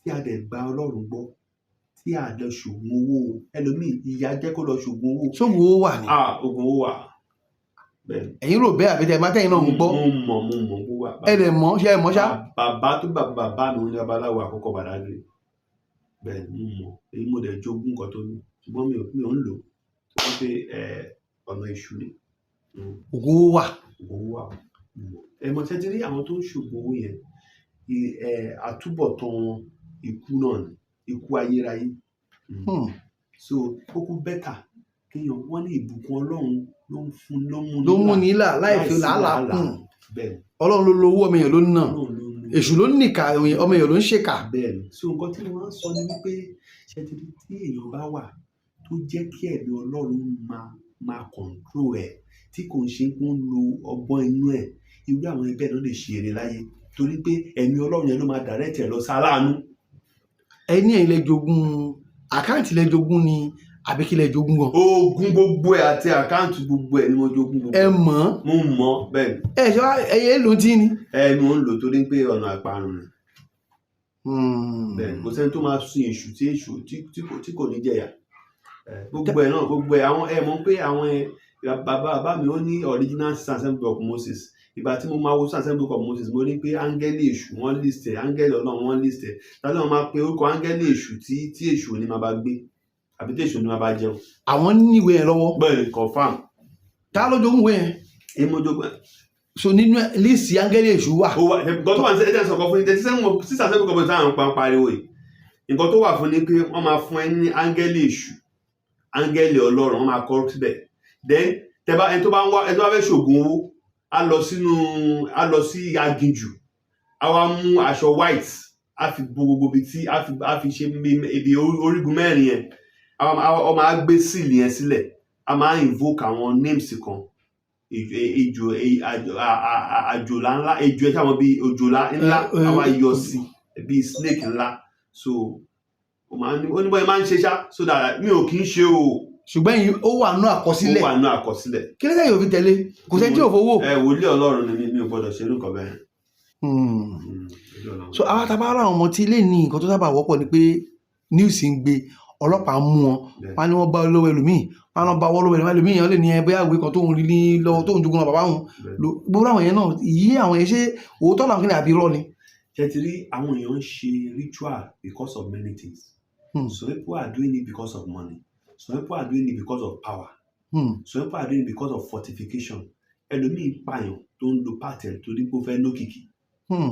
Tí a dẹ̀ gba Ọlọ́run gbọ́, tí a lọ ṣògùn owó. Ẹlòmíì, ìyá jẹ́ kó lọ ṣògùn owó. Ṣóògùn owó wà ní? Ah, oògùn owó wà, bẹ́ẹ̀ ni. Ẹ̀yin rò bẹ́ẹ̀ àbí tẹ̀ máa tẹ̀yin náà ń gbọ́? Mo mọ̀, mo mọ̀ kó wà. Ẹ lè mọ̀, ṣé ẹ mọ̀ ṣá? Bàbá tó bàbá bàbá mi ní babaláwo àkọ́kọ́ Badagry. Bẹ́ẹ̀ ni, mo mọ̀ èyí. Mo dẹ̀ jogún nǹkan tó ní, ṣùgbọ́n mi ò ń lò ó torí pé ọ̀nà èṣù ni. Ògùn owó wà. Oògùn owó wà, mo mọ̀. Ẹ mọ̀ ṣe ti rí àwọn tó ń ṣògùn owó yẹn, àtúbọ̀tán wọn, ikú náà ni, ikú ayérayé. So ó kú better kéèyàn, wọ́n ní ìbùkún Ọlọ́run ló ń fún, ló ń mú Ló mú ní là láì fi láìsí làálàá làálàá. kùn. Bẹ́ẹ̀ ni. Ọlọ́run ló lówó, ọmọ èèyàn ló ń ná. Ọlọ́run ló ń Èṣù ló ń nìkà, ọmọ èèyàn ló ń ṣèkà. Bẹ́ẹ̀ ni. So nǹkan tí mo máa ń sọ ni wípé, ṣe ti rí, tí èèyàn bá wà tó jẹ́ kí ẹ̀mí Ọlọ́run máa control ẹ̀, tí kò ń ṣe pé ó ń lo ọgbọ́n inú ẹ̀, irú àwọn ẹbẹ́ náà lè ṣe eré láyé, torí pé ẹ̀mí Ọlọ́run yẹn ló máa direct ẹ̀ lọ sí aláàánú. Ẹ ní ẹ̀yin lẹ jogún account, lẹ jogún ni àbí kí lẹ jogún gan? Oògùn gbogbo ẹ̀ àti account gbogbo ẹ̀ ni mo jogún gbogbo Ẹ ẹ̀. mọ̀? Mo mọ̀, bẹ́ẹ̀ ni. Ẹ ṣe wá ẹyẹ ló ń tí ni. Ẹ mo ń lò torí pé ọ̀nà àparun ni. Bẹ́ẹ̀ ni, kò sẹ́ni tó máa sin èṣù tí èṣù tí kò ní jẹ̀yà. Gbogbo ẹ̀ náà, gbogbo ẹ̀, àwọn ẹ mọ̀ pé àwọn ẹ bàbá bàbá mi, ó ní original Six and Seven Book of Moses. Ìgbà tí mo máa wo Six and Seven Book of Moses, mo rí pé áńgẹ́lì èṣù wọ́n list ẹ̀, áńgẹ́lì Ọlọ́run wọ́n list ẹ̀. Tàbí wọ́n máa pe orúkọ áńgẹ́lì èṣù tí èṣù ò ní máa bá gbé àbí tí èṣù ò ní máa bá jẹun? Àwọn níwèé yẹn lọ́wọ́? Bẹ́ẹ̀ ni, confam. Ta ló jogún ìwé yẹn? Èmi mo jogún ẹ̀. So nínú list, áńgẹ́lì èṣù wà? Ó wà. Nǹkan tó wà ní ẹjẹ sọ̀kan fún ní thirty seven, Six and Seven Book of Moses táwọn pa pariwo yìí, nǹkan tó wà fún ni pé wọ́n máa fún ẹ ní áńgẹ́lì èṣù, áńgẹ́lì Ọlọ́run, wọ́n máa kọ síbẹ̀. Then tẹ́bá ẹni tó bá ń wá, ẹni tó bá fẹ́ ṣògùn owó, á lọ sínú, á lọ sí aginjù, á wá mú aṣọ white, á fi bo gbogbo ibi tí á fi ṣe ibi orígun mẹ́rin yẹn, á máa gbé seal yẹn sílẹ̀, á máa invoke àwọn names kan, ejò, àjòlá ńlá, ejò ẹ sáwọn bíi òjòlá ńlá, á wá yọ sí bíi snake ńlá. So ó máa ń ní, ó ní bóyá máa ń ṣe ṣá, so that mi ò kí ń ṣe o. Ṣùgbọ́n yìí, ó wà nínú Ó àkọsílẹ̀. wà nínú àkọsílẹ̀. Kí ló dé yóò fi tẹ̀lé? Kò sẹ́ni tí ò fowó. Ẹ wòlíì Ọlọ́run ni mí, mi ò gbọ́dọ̀ ṣe irú nǹkan bẹ́ẹ̀. Wòlíì Ọlọ́run. So àwọn tá a bá rà àwọn ọmọ tí ilé ní, nǹkan tó sábà wọ́pọ̀ ni pé news ń gbé, ọlọ́pàá ń mú wọn. Wọn á ní wọ́n bá lọ́wọ́ ẹlòmíì, wọn á lọ bá ọwọ́ lọ́wọ́ ẹlòmíì. Wọ́n lè ní ẹ bóyá ìwé kan tóun rí ní lọ́wọ́ tóun jogún náà bàbá òun. Gbogbo àwọn yẹn náà yí, àwọn yẹn, ṣé òótọ́ làwọn kìnìún àbí irọ́ ni? Ṣé ti rí, àwọn èèyàn ń ṣe ritual because of many things. Some people are doing it because of money, some people are doing it because of power, some people are doing it because of fortification. Ẹlòmíì pààyàn tó ń lo pàtẹ torí pé ó fẹ́ lókìkí.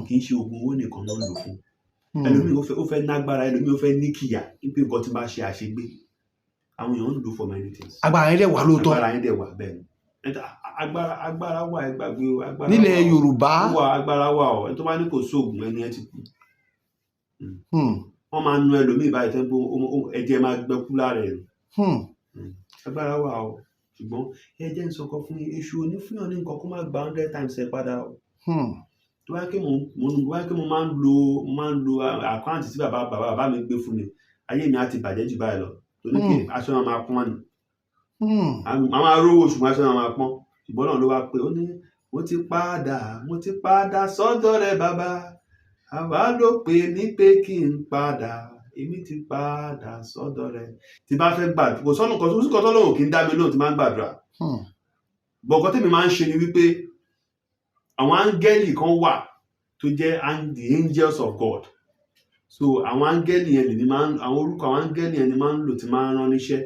Kì í ṣe oògùn owó nìkan ló ń lò fún. Ẹlòmíì ó fẹ́ nágbára, ẹlòmíì ó fẹ́ níkìyà wípé nǹkan tí bá ṣe àṣegbé. Àwọn èèyàn ń lò for many things. Agbára yẹn dẹ̀ wà lóòótọ́? Agbára yẹn dẹ̀ wà, bẹ́ẹ̀ ni. Agbára wà, ẹ gbàgbé o, agbára Nílẹ̀ wà o. Yorùbá. Ó wà, agbára wà o. Ẹni tó bá ní kò sóògùn, ẹni ẹ ti kú. Wọ́n máa ń nu ẹlòmíì báyìí tẹ́ pé ẹ̀jẹ̀ máa gbẹ kú lára ẹ̀. Agbára wà o, ṣùgbọ́n ẹ jẹ́ n sọ̀kan fún yín: èṣù ò ní fún yàn ní nǹkan kó má gba 100 times ẹ padà o. Tó bá yẹ kí mo máa ń lo account tí bàbá bàbá bàbá mi gbé fún mi, ayé mi á ti bàjẹ́ jù báyìí lọ, torí pé aṣọ náà máa pọ́n ni. A máa rówó, ṣùgbọ́n aṣọ náà máa pọ́n. Ṣùgbọ́n náà ló wá pé ó ní, "Mo ti padà, mo ti padà sọ́dọ̀ rẹ bàbá, àwa ló pè mí pé kí n padà, èmi ti padà sọ́dọ̀ rẹ." Tí bá fẹ́ gbàdúrà, kò sọ́nù kan tó kọ́ tọ́lọ́hùn kì í dá mi lóhùn tí máa ń gbàdúrà. Bọ̀kọ́ tèmi máa ń ṣe ni wípé àwọn áńgẹ́lì kan wà tó jẹ́ the angels of God. So àwọn áńgẹ́lì yẹn lèmi máa ń, àwọn orúkọ àwọn áńgẹ́lì yẹn ni máa ń lò tí máa ń rán níṣẹ́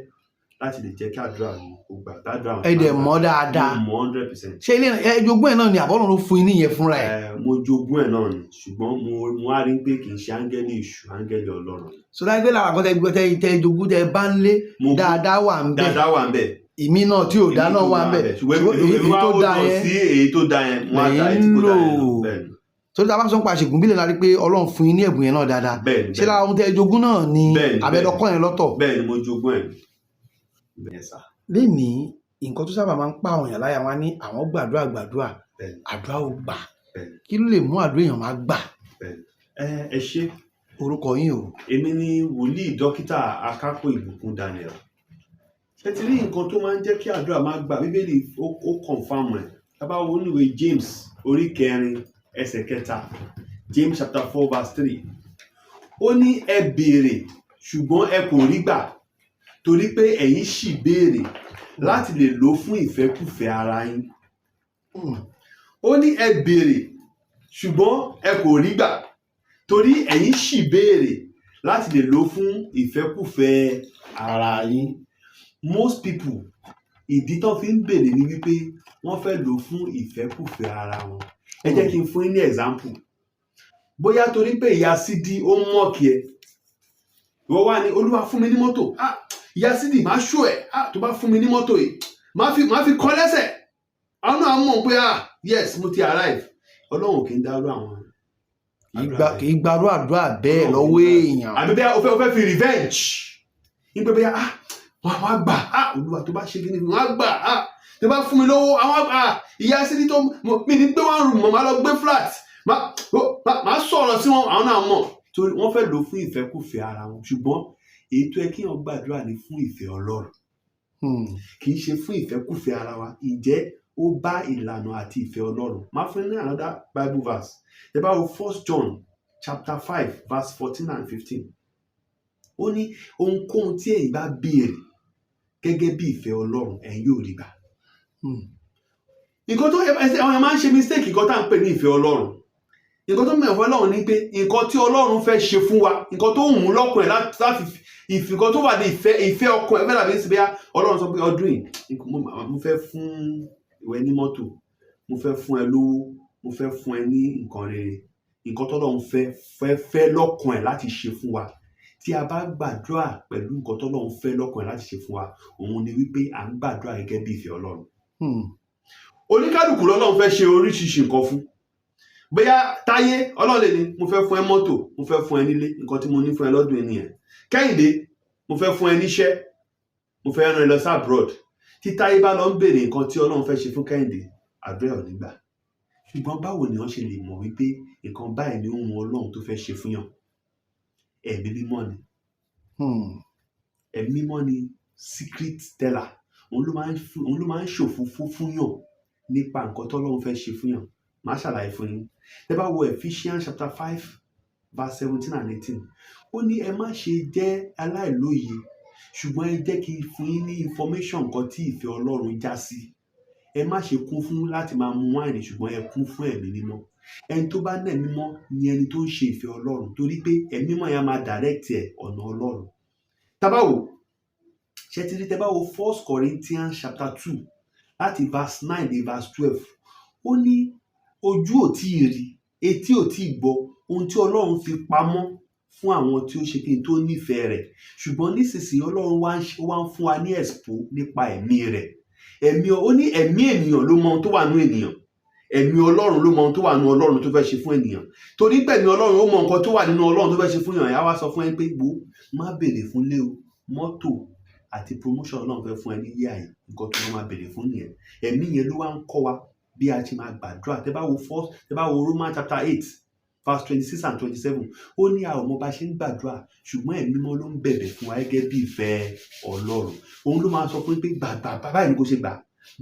láti lè jẹ́ kí àdúrà mi kó gbà, àdúrà wọn. Ẹ dẹ̀ mọ̀ dáadáa? Mo mọ̀ 100%. Ṣé ilé ẹ jogún ẹ̀ náà ni àbọ̀lọ́run ló fún yín níyẹn fúnra ẹ̀? Ẹ, mo jogún ẹ̀ náà ni, ṣùgbọ́n mo wá rí pé kì í ṣe áńgẹ́lì èṣù, áńgẹ́lì Ọlọ́run. So láì pé lára nǹkan tẹ gbọ́, tẹ jogún, tẹ bá ń lé, dáadáa wà ń bẹ̀. Dáadáa wà ń bẹ̀. Ìmí náà tí ò dá náà wà ń bẹ̀. Ṣùgbọ́n ṣùgbọ́n èmi èyí wá tó ó dáa lọ yẹn sí èyí tó dáa yẹn, wọ́n á ta èyí tí lẹ́yìn kò dáa yẹn lọ. lò. Bẹ́ẹ̀ ni. Torí tá a bá sọ pa àṣegùn bílẹ̀ la rí pé Ọlọ́run fún yín ní ẹ̀bùn yẹn náà dáadáa. Bẹ́ẹ̀ ni. Ṣé lára ohun tẹ jogún náà ni Bẹ́ẹ̀ ni. abẹ́dọ́kọ́ yẹn lọ́tọ̀? Bẹ́ẹ̀ ni, mo jogún ẹ̀, bẹ́ẹ̀ sà. Lénìí, nǹkan tó sábà máa ń pa àwọn èèyàn láyà, wọn á ní àwọn gbàdúrà gbàdúrà, Bẹ́ẹ̀ ni. àdúrà ò gbà. Bẹ́ẹ̀ ni. Kí ló lè mú àdúrà èèyàn máa gbà? Bẹ́ẹ̀ ni. Ẹ ṣé. Orúkọ yín o? Èmi ni wòlíì dókítà Akápò Ìbùkún Daniel. Ṣé ti rí, nǹkan tó máa ń jẹ́ kí àdúrà máa gbà, Bíbélì ó confirm ẹ̀. Tá bá wo níwèé James orí 4 ẹsẹ̀ 3, James chapter 4 verse 3, Ó ní ẹ béèrè, ṣùgbọ́n ẹ kò rí gbà, torí pé ẹ̀yin ṣì béèrè láti lè lò fún ìfẹ́kùfẹ́ ara yín. Ó ní ẹ béèrè, ṣùgbọ́n ẹ kò rí gbà, torí ẹ̀yin ṣì béèrè láti lè lò fún ìfẹ́kùfẹ́ ara yín. Most people, ìdí tó fi ń béèrè ni wípé wọ́n fẹ́ lò fún ìfẹ́kùfẹ́ ara wọn. Ẹ jẹ́ kí n fún yín ní example. Bóyá torí pé ìyá Sídí ó ń mock ẹ, ìwọ wá ní, "Olúwa, fún mi ní mọ́tò. Ah, ìyá Sídí, máa ṣó ẹ. Ah, tó bá fún mi ní mọ́tò yìí, máa fi kọ́ lẹ́sẹ̀, àwọn náà mọ̀ pé, ah yes, mo ti arrive." Ọlọ́run kì í dárú àwọn Kì í gbarú àdúrà bẹ́ẹ̀ lọ́wọ́ èèyàn. Àbí bẹ́ẹ̀ o fẹ́ fi revenge ní pé bẹ́ẹ̀, ah, wọ́n á gbà. Ah, Olúwa, tó bá ṣe kí ni, wọ́n á gbà. Ah, tó bá fún mi lówó àwọn, ah, ìyá Sídí tó mi ní gbé one room mọ̀, máa lọ gbé flat, máa sọ̀rọ̀ sí wọn, àwọn náà mọ̀, torí wọ́n fẹ́ lò fún ìfẹ́kùfẹ́ ara wọn. Ṣùgbọ́n èyí tó yẹ kí wọ́n gbàdúrà ní fún ìfẹ́ Ọlọ́run, kì í ṣe fún ìfẹ́kùfẹ́ ara wa. Ǹjẹ́ ó bá ìlànà àti ìfẹ́ Ọlọ́run? Máa fún ní another Bible verse. Ẹ bá wo First John chapter 5 verse 14 and 15, ó ní ohunkóhun tí ẹ̀yin bá béèrè gẹ́gẹ́ bí ìfẹ́ Ọlọ́run, ẹ̀yin yóò rí gbà. Nǹkan tó àwọn èèyàn máa ń ṣe mistake, nǹkan tá à ń pè ní ìfẹ́ Ọlọ́run, nǹkan tó mọ̀ ìfẹ́ Ọlọ́run ni pé nǹkan tí Ọlọ́run fẹ́ ṣe fún wa, nǹkan tó wù ú lọ́kùn ẹ̀ láti ìfì, nǹkan tó wà ní ìfẹ́ ọkàn ẹ̀ fẹ́ dàbí sí bóyá Ọlọ́run sọ pé ọdún yìí, mo fẹ́ fún ìwẹ ní mọ́tò, mo fẹ́ fún ẹ lówó, mo fẹ́ fún ẹ ní nǹkan rere. Nǹkan tọ́lọ́run fẹ́ fẹ́ fẹ́ lọ́kàn ẹ̀ láti ṣe fún wa, tí a bá gbàdúrà pẹ̀lú nǹkan tọ́lọ́run fẹ́ lọ́kàn ẹ̀ láti ṣe fún wa, òun ni wípé à ń gbàdúrà gẹ́gẹ́ bí ìfẹ́ Ọlọ́run. Oníkálukú lọ́lọ́run fẹ́ ṣe oríṣiríṣi nǹkan fún. Bóyá Táyé, Ọlọ́run lè ní mo fẹ́ fún ẹ mọ́tò, mo fẹ́ fún ẹ nílé, nǹkan tí mo ní fún ẹ lọ́dún yìí nìyẹn. Kẹ́hìndé, mo fẹ́ fún ẹ níṣẹ́, mo fẹ́ rán ẹ lọ sí abroad. Tí Táyé bá lọ ń béèrè nǹkan tí Ọlọ́run fẹ́ ṣe fún Kẹ́hìndé, àdúrà ò ní gbà. Ṣùgbọ́n báwo ni wọ́n ṣe lè mọ̀ wípé nǹkan báyìí ni ohun Ọlọ́run tó fẹ́ ṣe fún yàn? Ẹ̀mí Mímọ́ ni. Ẹ̀mí Mímọ́ ni secret teller. Òun ló máa ń ṣòfófó fún yàn nípa nǹkan tọ́lọ́run fẹ́ ṣe fún yàn. Màá ṣàlàyé fún yín. Tẹ́ bá wo Ephesians chapter 5 verse 17 and 18, ó ní ẹ má ṣe jẹ́ aláìlóye, ṣùgbọ́n ẹ jẹ́ kí n fún yín ní information nǹkan tí ìfẹ́ Ọlọ́run já sí. Ẹ má ṣe kún fún láti máa mu wáìnì, ṣùgbọ́n ẹ kún fún Ẹ̀mí Mímọ́. Ẹni tó bá ní Ẹ̀mí Mímọ́ ni ẹni tó ń ṣe ìfẹ́ Ọlọ́run, torí pé Ẹ̀mí Mímọ́ yẹn á máa direct ẹ̀ ọ̀nà Ọlọ́run. Tá bá wò, ṣé ti rí, tẹ́ bá wo First Corinthians chapter 2 láti verse 9 dé verse 12, ó ní ojú ò tí ì rí, etí ò tí ì gbọ́ ohun tí Ọlọ́run fi pamọ́ fún àwọn tí ó ṣe kí n tó nífẹ̀ẹ́ rẹ̀. Ṣùgbọ́n nísinsìnyí, Ọlọ́run wá ń fún wa ní expo nípa ẹ̀mí rẹ̀. Ẹ̀mí, ó ní ẹ̀mí ènìyàn ló mọ ohun tó wà nú ènìyàn, ẹ̀mí Ọlọ́run ló mọ ohun tó wà nú Ọlọ́run tó fẹ́ ṣe fún ènìyàn. Torí pé ẹ̀mí Ọlọ́run ó mọ nǹkan tó wà nínú Ọlọ́run tó fẹ́ ṣe fún èèyàn, á wá sọ fún ẹ pé gbó má béèrè fún lé o, mọ́tò àti promotion Ọlọ́run fẹ́ fún ẹ ní yíyá yìí, nǹkan tó máa béèrè fún nìyẹn. Ẹ̀mí yẹn ló wá ń kọ́ wa bí a ti máa gbàdúrà. Tẹ́ bá wo Roman chapter 8 verse 26 and 27, ó ní a ò mọ bá ṣe ń gbàdúrà, ṣùgbọ́n Ẹ̀mí Mímọ́ ló ń bẹ̀bẹ̀ fún wa gẹ́gẹ́ bí ìfẹ́ Ọlọ́run. Òun ló máa sọ fún pé gbà gbà, báyìí ni kò ṣe gbà,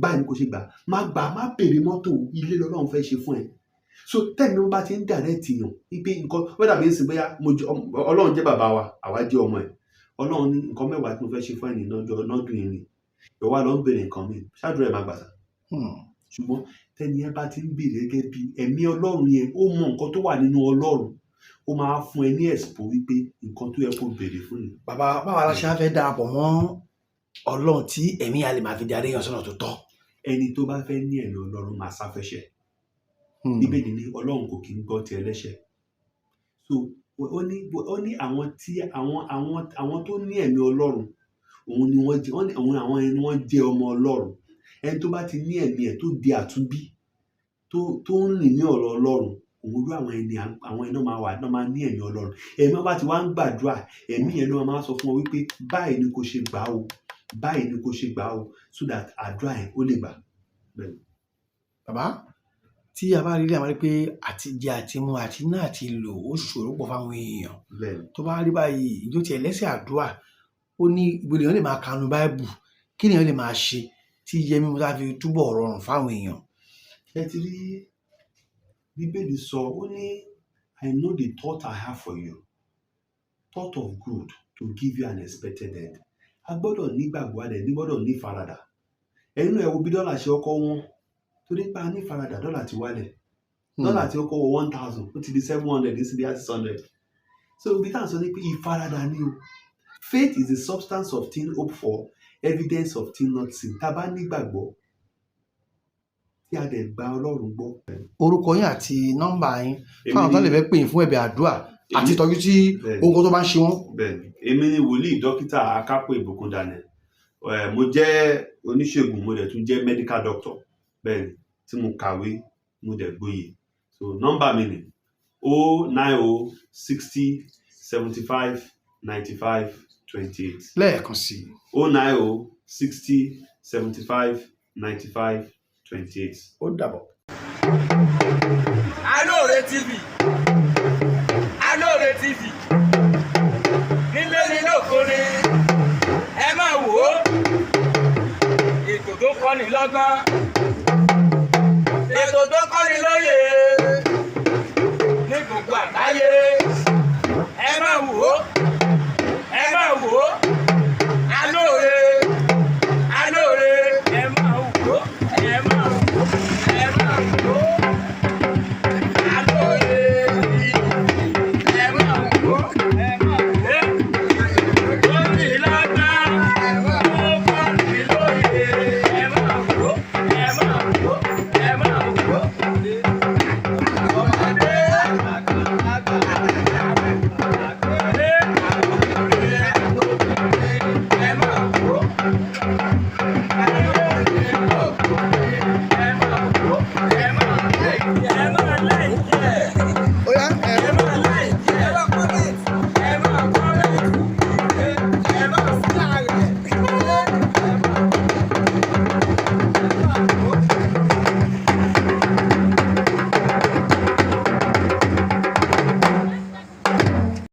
báyìí ni kò ṣe gbà, má gbà, má béèrè mọ́tò, ilé lọ́lọ́run fẹ́ ṣe fún ẹ. So tẹ́mi wọn bá ti ń direct yàn wípé nǹkan wọ́n dàbí ń sìn, bóyá Ọlọ́run jẹ́ bàbá wa, àwa jẹ́ ọmọ ẹ̀. Ọlọ́run ní nǹkan 10 tí mo fẹ́ ṣe fún ẹni lọ́jọ́ lọ́dún yìí ni, ìwọ wá lọ ń béèrè nǹkan mi, ṣáàdúrà ẹ̀ máa gbà sá. Ṣùgbọ́n tẹ́ni ẹ bá ti ń béèrè gẹ́gẹ́ bí ẹ̀mí Ọlọ́run yẹn, ó mọ nǹkan tó wà nínú Ọlọ́run, ó máa fún ẹ ní expo wípé nǹkan tó yẹ kó béèrè fún ni. Bàbá, báwa la ṣe á fẹ́ darapọ̀ mọ́ Ọlọ́run tí ẹ̀mí yà lè máa fi darí yàn sọ́nà tó tọ́? Ẹni tó bá fẹ́ ní ẹ̀mí Ọlọ́run máa sáfẹ́ṣẹ̀. Bíbélì ní Ọlọ́run kò kí ń gbọ́ ti ẹlẹ́ṣẹ̀. So ó ní àwọn tí àwọn tó ní ẹ̀mí Ọlọ́run, òun ni wọ́n jẹ́, wọ́n ní àwọn ẹni wọ́n jẹ́ ọmọ Ọlọ́run. Ẹni tó bá ti ní ẹ̀mí ẹ̀, tó di àtúnbí, tó ń rìn ní ọ̀rọ̀ Ọlọ́run, òun ló àwọn ẹni náà máa wà náà máa ní ẹ̀mí Ọlọ́run. Ẹ̀mí wọn bá ti wá ń gbàdúrà, ẹ̀mí yẹn ló máa sọ fún wọn wípé báyìí ni kò ṣe gbà o, báyìí ni kò ṣe gbà o, so that àdúrà yẹn ó lè gbà. Bẹ́ẹ̀ ni. Bàbá, tí a bá rí rí, àwọn rí pé àti jẹ àti mu àti ná àti lò ó ṣòro pọ̀ fáwọn èèyàn. Bẹ́ẹ̀ ni. Tó bá rí báyìí, ìjọ tiẹ̀ lẹ́sẹ̀ àdúrà, ó ní ìgbò lèèyàn lè máa kanu Báíbù, kí lèèyàn lè máa ṣe tí jíjẹ mímu tá fi túbọ̀ rọrùn fáwọn èèyàn? Ẹ ti rí, Bíbélì sọ, ó ní, "I know the thought I have for you." Thought of good to give you an expected end. A gbọ́dọ̀ nígbàgbọ́, a dẹ̀ ní gbọ́dọ̀ ní faradà. Ẹ̀yin náà, ẹ wo bí dọ́là ṣe ọkọ̀ wọn, torí pé a ní faradà, dọ́là ti wálẹ̀. Dọ́là tí ó kọ́ wọ 1,000, ó ti di 700 ní síbi 600. So ibi tá à ń sọ ní pé ìfaradà ni o. Faith is the substance of things hoped for, evidence of things not seen. Tá a bá nígbàgbọ́, tí a dẹ̀ gba Ọlọ́run gbọ́. Orúkọ yín àti nọ́mbà yín fáwọn tó lè fẹ́ pè yín fún ẹ̀bẹ̀ àdúrà àti ìtọ́jú tí ohun tó bá ń ṣe wọ́n. Bẹ́ẹ̀ni, èmi ni wòlíì dókítà Akápò Ìbùkún Daniel. Mo jẹ́ oníṣègùn, mo dẹ̀ tún jẹ́ medical doctor. Bẹ́ẹ̀ni, tí mo kàwé, mo dẹ̀ gboyè. So nọ́mbà mi ni 090 60 75 95 28. Lẹ́ẹ̀kan sí i. 090 60 75 95 28. Ó dàbọ̀. Alóore TV, Alóore TV, nílé ní lóko ni, ẹ máa wò ó. Ètò tó kọ́ni lọ́gbọ́n, ètò tó kọ́ni lóye ní gbogbo àgbáyé.